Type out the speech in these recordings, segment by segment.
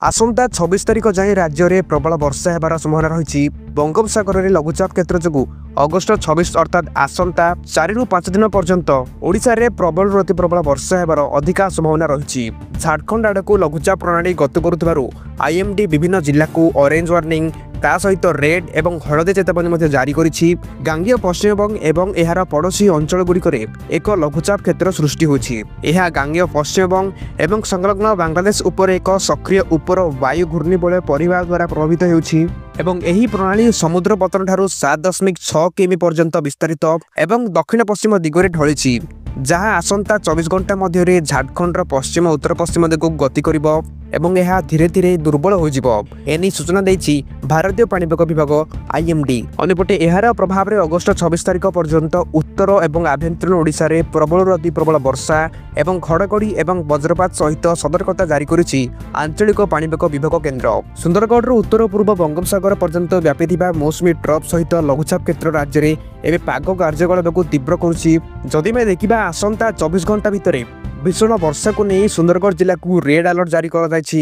ଆସନ୍ତା 26 ତାରିଖ ଯାଏଁ ରାଜ୍ୟରେ ପ୍ରବଳ ବର୍ଷା ହେବାର ସମ୍ଭାବନା ରହିଛି। ବଙ୍ଗୋପସାଗରରେ ଲଘୁଚାପ କ୍ଷେତ୍ର ଯୋଗୁଁ ଅଗଷ୍ଟ 26 ଅର୍ଥାତ୍ ଆସନ୍ତା 4ରୁ 5 ଦିନ ପର୍ଯ୍ୟନ୍ତ ଓଡ଼ିଶାରେ ପ୍ରବଳରୁ ଅତି ପ୍ରବଳ ବର୍ଷା ହେବାର ଅଧିକା ସମ୍ଭାବନା ରହିଛି। ଝାଡ଼ଖଣ୍ଡ ଆଡ଼କୁ ଲଘୁଚାପ ପ୍ରଣାଳୀ ଗତି କରୁଥିବାରୁ ଆଇଏମ୍ଡି ବିଭିନ୍ନ ଜିଲ୍ଲାକୁ ଅରେଞ୍ଜ ୱାର୍ଣ୍ଣିଂ, ତା ସହିତ ରେଡ୍ ଏବଂ ହଳଦୀ ଚେତାବନୀ ମଧ୍ୟ ଜାରି କରିଛି। ଗାଙ୍ଗୀୟ ପଶ୍ଚିମବଙ୍ଗ ଏବଂ ଏହାର ପଡ଼ୋଶୀ ଅଞ୍ଚଳଗୁଡ଼ିକରେ ଏକ ଲଘୁଚାପ କ୍ଷେତ୍ର ସୃଷ୍ଟି ହୋଇଛି। ଏହା ଗାଙ୍ଗୀୟ ପଶ୍ଚିମବଙ୍ଗ ଏବଂ ସଂଲଗ୍ନ ବାଂଲାଦେଶ ଉପରେ ଏକ ସକ୍ରିୟ ଉପର ବାୟୁ ଘୂର୍ଣ୍ଣିବଳୟ ପରିବାହ ଦ୍ୱାରା ପ୍ରଭାବିତ ହେଉଛି ଏବଂ ଏହି ପ୍ରଣାଳୀ ସମୁଦ୍ର ପତ୍ତନଠାରୁ 7.6 କିମି ପର୍ଯ୍ୟନ୍ତ ବିସ୍ତାରିତ ଏବଂ ଦକ୍ଷିଣ ପଶ୍ଚିମ ଦିଗରେ ଢଳିଛି, ଯାହା ଆସନ୍ତା 24 ଘଣ୍ଟା ମଧ୍ୟରେ ଝାଡ଼ଖଣ୍ଡର ପଶ୍ଚିମ ଉତ୍ତର ପଶ୍ଚିମ ଦିଗକୁ ଗତି କରିବ ଏବଂ ଏହା ଧୀରେ ଧୀରେ ଦୁର୍ବଳ ହୋଇଯିବ। ଏନେଇ ସୂଚନା ଦେଇଛି ଭାରତୀୟ ପାଣିପାଗ ବିଭାଗ ଆଇଏମ୍ଡି। ଅନ୍ୟପଟେ ଏହାର ପ୍ରଭାବରେ ଅଗଷ୍ଟ 26 ତାରିଖ ପର୍ଯ୍ୟନ୍ତ ଉତ୍ତର ଏବଂ ଆଭ୍ୟନ୍ତରୀଣ ଓଡ଼ିଶାରେ ପ୍ରବଳରୁ ଅତି ପ୍ରବଳ ବର୍ଷା ଏବଂ ଘଡ଼ଘଡ଼ି ଏବଂ ବଜ୍ରପାତ ସହିତ ସତର୍କତା ଜାରି କରିଛି ଆଞ୍ଚଳିକ ପାଣିପାଗ ବିଭାଗ କେନ୍ଦ୍ର। ସୁନ୍ଦରଗଡ଼ରୁ ଉତ୍ତର ପୂର୍ବ ବଙ୍ଗୋପସାଗର ପର୍ଯ୍ୟନ୍ତ ବ୍ୟାପିଥିବା ମୌସୁମୀ ଟ୍ରପ୍ ସହିତ ଲଘୁଚାପ କ୍ଷେତ୍ର ରାଜ୍ୟରେ ଏବେ ପାଗ କାର୍ଯ୍ୟକଳାପକୁ ତୀବ୍ର କରୁଛି। ଯଦି ଆମେ ଦେଖିବା, ଆସନ୍ତା 24 ଘଣ୍ଟା ଭିତରେ ଭୀଷଣ ବର୍ଷାକୁ ନେଇ ସୁନ୍ଦରଗଡ଼ ଜିଲ୍ଲାକୁ ରେଡ୍ ଆଲର୍ଟ ଜାରି କରାଯାଇଛି।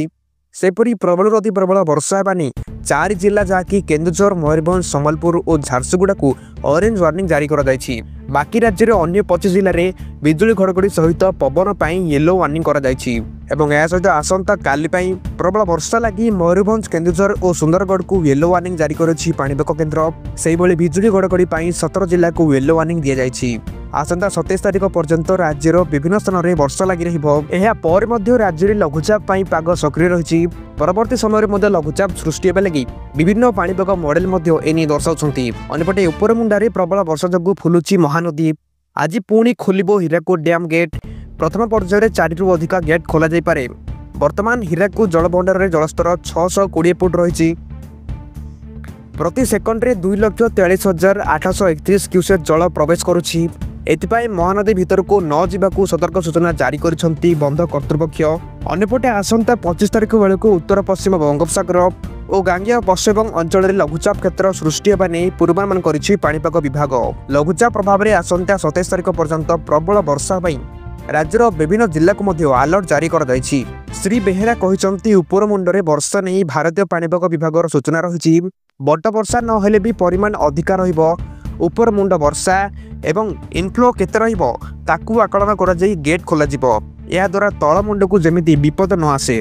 ସେପରି ପ୍ରବଳରୁ ଅତି ପ୍ରବଳ ବର୍ଷା ହେବା ନେଇ 4 ଜିଲ୍ଲା, ଯାହାକି କେନ୍ଦୁଝର, ମୟୂରଭଞ୍ଜ, ସମ୍ବଲପୁର ଓ ଝାରସୁଗୁଡ଼ାକୁ ଅରେଞ୍ଜ ୱାର୍ଣ୍ଣିଂ ଜାରି କରାଯାଇଛି। ବାକି ରାଜ୍ୟରେ ଅନ୍ୟ 25 ଜିଲ୍ଲାରେ ବିଜୁଳି ଘଡ଼ଘଡ଼ି ସହିତ ପବନ ପାଇଁ ୟେଲୋ ୱାର୍ଣ୍ଣିଂ କରାଯାଇଛି। ଏବଂ ଏହା ସହିତ ଆସନ୍ତା କାଲି ପାଇଁ ପ୍ରବଳ ବର୍ଷା ଲାଗି ମୟୂରଭଞ୍ଜ, କେନ୍ଦୁଝର ଓ ସୁନ୍ଦରଗଡ଼କୁ ୟେଲୋ ୱାର୍ଣ୍ଣିଂ ଜାରି କରିଛି ପାଣିପାଗ କେନ୍ଦ୍ର। ସେହିଭଳି ବିଜୁଳି ଘଡ଼ଘଡ଼ି ପାଇଁ 17 ଜିଲ୍ଲାକୁ ୟେଲୋ ୱାର୍ଣ୍ଣିଂ ଦିଆଯାଇଛି। ଆସନ୍ତା 27 ତାରିଖ ପର୍ଯ୍ୟନ୍ତ ରାଜ୍ୟର ବିଭିନ୍ନ ସ୍ଥାନରେ ବର୍ଷା ଲାଗି ରହିବ। ଏହା ପରେ ମଧ୍ୟ ରାଜ୍ୟରେ ଲଘୁଚାପ ପାଇଁ ପାଗ ସକ୍ରିୟ ରହିଛି। ପରବର୍ତ୍ତୀ ସମୟରେ ମଧ୍ୟ ଲଘୁଚାପ ସୃଷ୍ଟି ହେବା ଲାଗି ବିଭିନ୍ନ ପାଣିପାଗ ମଡେଲ ମଧ୍ୟ ଏନେଇ ଦର୍ଶାଉଛନ୍ତି। ଅନ୍ୟପଟେ ଉପରମୁଣ୍ଡାରେ ପ୍ରବଳ ବର୍ଷା ଯୋଗୁଁ ଫୁଲୁଛି ମହାନଦୀ। ଆଜି ପୁଣି ଖୋଲିବ ହୀରାକୁଦ ଡ୍ୟାମ୍ ଗେଟ୍। ପ୍ରଥମ ପର୍ଯ୍ୟାୟରେ 4ରୁ ଅଧିକ ଗେଟ୍ ଖୋଲାଯାଇପାରେ। ବର୍ତ୍ତମାନ ହୀରାକୁଦ ଜଳଭଣ୍ଡାରରେ ଜଳସ୍ତର 620 ଫୁଟ ରହିଛି। ପ୍ରତି ସେକଣ୍ଡରେ 2,43,831 କ୍ୟୁସେକ୍ ଜଳ ପ୍ରବେଶ କରୁଛି। ଏଥିପାଇଁ ମହାନଦୀ ଭିତରକୁ ନ ଯିବାକୁ ସତର୍କ ସୂଚନା ଜାରି କରିଛନ୍ତି ବନ୍ଧ କର୍ତ୍ତୃପକ୍ଷ। ଅନ୍ୟପଟେ ଆସନ୍ତା 25 ତାରିଖ ବେଳକୁ ଉତ୍ତର ପଶ୍ଚିମ ବଙ୍ଗୋପସାଗର ଓ ଗାଙ୍ଗେୟ ପଶ୍ଚିମବଙ୍ଗ ଅଞ୍ଚଳରେ ଲଘୁଚାପ କ୍ଷେତ୍ର ସୃଷ୍ଟି ହେବା ନେଇ ପୂର୍ବାନୁମାନ କରିଛି ପାଣିପାଗ ବିଭାଗ। ଲଘୁଚାପ ପ୍ରଭାବରେ ଆସନ୍ତା 27 ତାରିଖ ପର୍ଯ୍ୟନ୍ତ ପ୍ରବଳ ବର୍ଷା ପାଇଁ ରାଜ୍ୟର ବିଭିନ୍ନ ଜିଲ୍ଲାକୁ ମଧ୍ୟ ଆଲର୍ଟ ଜାରି କରାଯାଇଛି। ଶ୍ରୀ ବେହେରା କହିଛନ୍ତି, ଉପରମୁଣ୍ଡରେ ବର୍ଷା ନେଇ ଭାରତୀୟ ପାଣିପାଗ ବିଭାଗର ସୂଚନା ରହିଛି। ବଡ଼ ବର୍ଷା ନହେଲେ ବି ପରିମାଣ ଅଧିକା ରହିବ। ଉପରମୁଣ୍ଡ ବର୍ଷା ଏବଂ ଇନଫ୍ଲୋ କେତେ ରହିବ ତାକୁ ଆକଳନ କରାଯାଇ ଗେଟ୍ ଖୋଲାଯିବ। ଏହାଦ୍ୱାରା ତଳମୁଣ୍ଡକୁ ଯେମିତି ବିପଦ ନ ଆସେ।